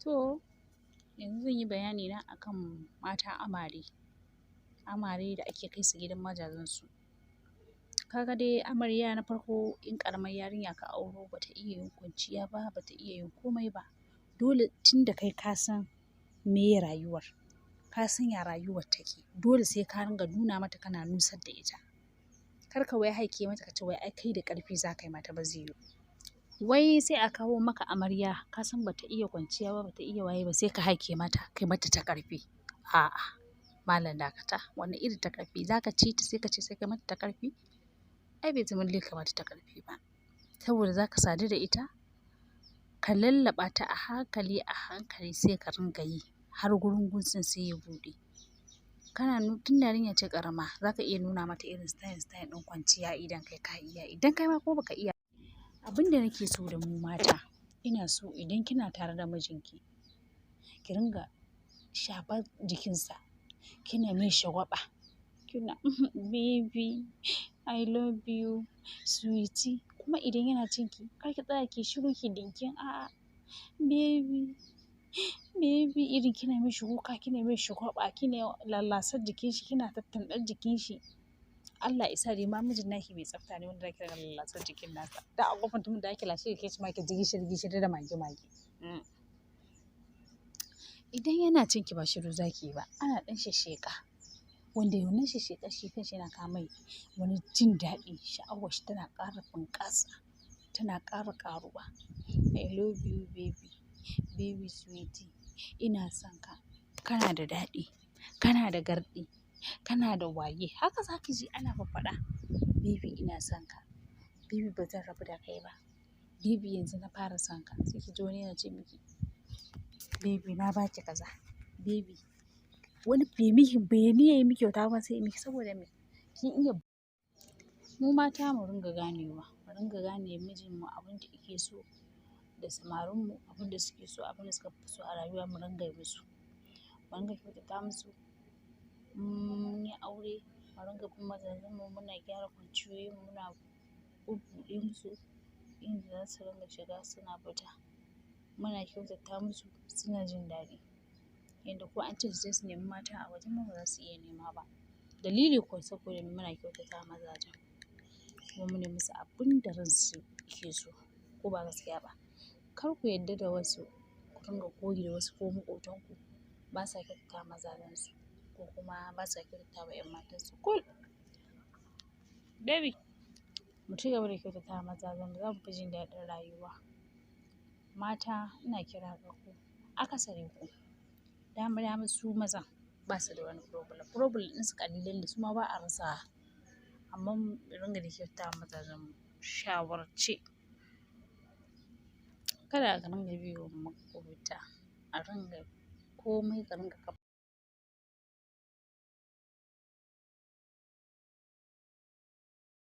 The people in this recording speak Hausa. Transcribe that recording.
To, yanzu zan yi bayani na akan mata amare, amare da ake kai su gidan mazajensu. Kaga dai amarya na farko, in ƙaramar yarinya ka auro, bata iya yin kwanciya ba, bata iya yin komai ba. Dole, tun da kai ka san meye rayuwar, ka san ya rayuwar take, dole sai ka ringa nuna mata, kana nusar da ita. Kar ka wai haike mata ka ce wai ai kai da ƙarfi za ka yi mata, ba zai yiwu. Wai sai a kawo maka amarya, ka san bata iya kwanciya ba, bata iya waye ba, sai ka haike mata, kai mata ta ƙarfi. A'a, malam, dakata, wane irin ta ƙarfi? Za ka ci ta, sai ka ce sai kai mata ta ƙarfi? Ai bai zama lallai ka mata ta ƙarfi ba. Saboda za ka sadu da ita, ka lallaɓa ta a hankali a hankali, sai ka ringa yi har gurin guntsin sai ya buɗe. Kana tun da yarinya ce ƙarama, za ka iya nuna mata irin style style ɗin kwanciya idan kai ka iya. Idan kai ma ko baka iya. Abin da nake so da mu mata, ina so idan kina tare da mijinki, ki ringa shafar jikinsa, kina mai shagwaɓa, kina "Baby, I love you, sweetie." Kuma idan yana cinki, kar ki tsaya ki shiru ki dinkin, a'a, "Baby, baby," irin kina mishi kuka, kina mai shagwaɓa, kina lallasar jikin shi, kina tattanɗar jikin shi. Allah isa dai ma mijin naki mai tsafta ne wanda zaki ringa lallasar jikin nasa. Da akwai mutumin da ake lashe jikin shi ma ki ji gishiri gishiri da magi magi. Idan yana cinki, ba shiru zaki yi ba, ana ɗan shashsheƙa. Wanda wannan shashsheƙar shi kanshi yana kawo mai wani jin daɗi, sha'awar shi tana ƙara bunƙasa, tana ƙara ƙaruwa. "I love you baby, baby sweetie, ina son ka, kana da daɗi, kana da garɗi, kana da waye." Haka za ki ji ana faffaɗa. "Baby, ina son ka, baby, ba zan rabu da kai ba, baby, yanzu na fara son ka." Sai ki ji wani yana ce miki, "Baby, na ba ki kaza, baby." Wani bai miki, bai niyyan yi miki kyauta ba, sai ya miki, saboda me? Kin iya. Mu mata mu ringa ganewa, mu ringa gane mijinmu, abin da yake so, da samarinmu, abin da suke so, abin da suka fi so a rayuwa, mu ringa yi musu. Mu ringa kyautata musu. Mun yi aure, mu ringa bin mazajenmu, muna gyara kwanciyoyinmu, muna bubbuɗe musu inda za su ringa shiga suna fita. Muna kyautata musu, suna jin daɗi. Yanda ko an ce su je su nemi mata a waje ma, ba za su iya nema ba. Dalili kuwa saboda muna kyautata mazajen. Kuma muna musu abin da ransu yake so, ko ba gaskiya ba. Kar ku yarda da wasu, ku ringa koyi da wasu ko maƙotanku basa kyautata mazajensu ko kuma basa kyautata wa 'yan matansu. Kul! Baby, mu ci gaba da kyautata mazajenmu, za mu fi jin daɗin rayuwa. Mata, ina kira ga ku, akasari ku. Dama dama su mazan ba su da wani problem. Problem ɗinsu ƙalilan ne, su ma ba a rasa. Amma mu ringa da kyautata mazajenmu, shawarce. Kada a ringa biye wa maƙota, a ringa komai ka ringa.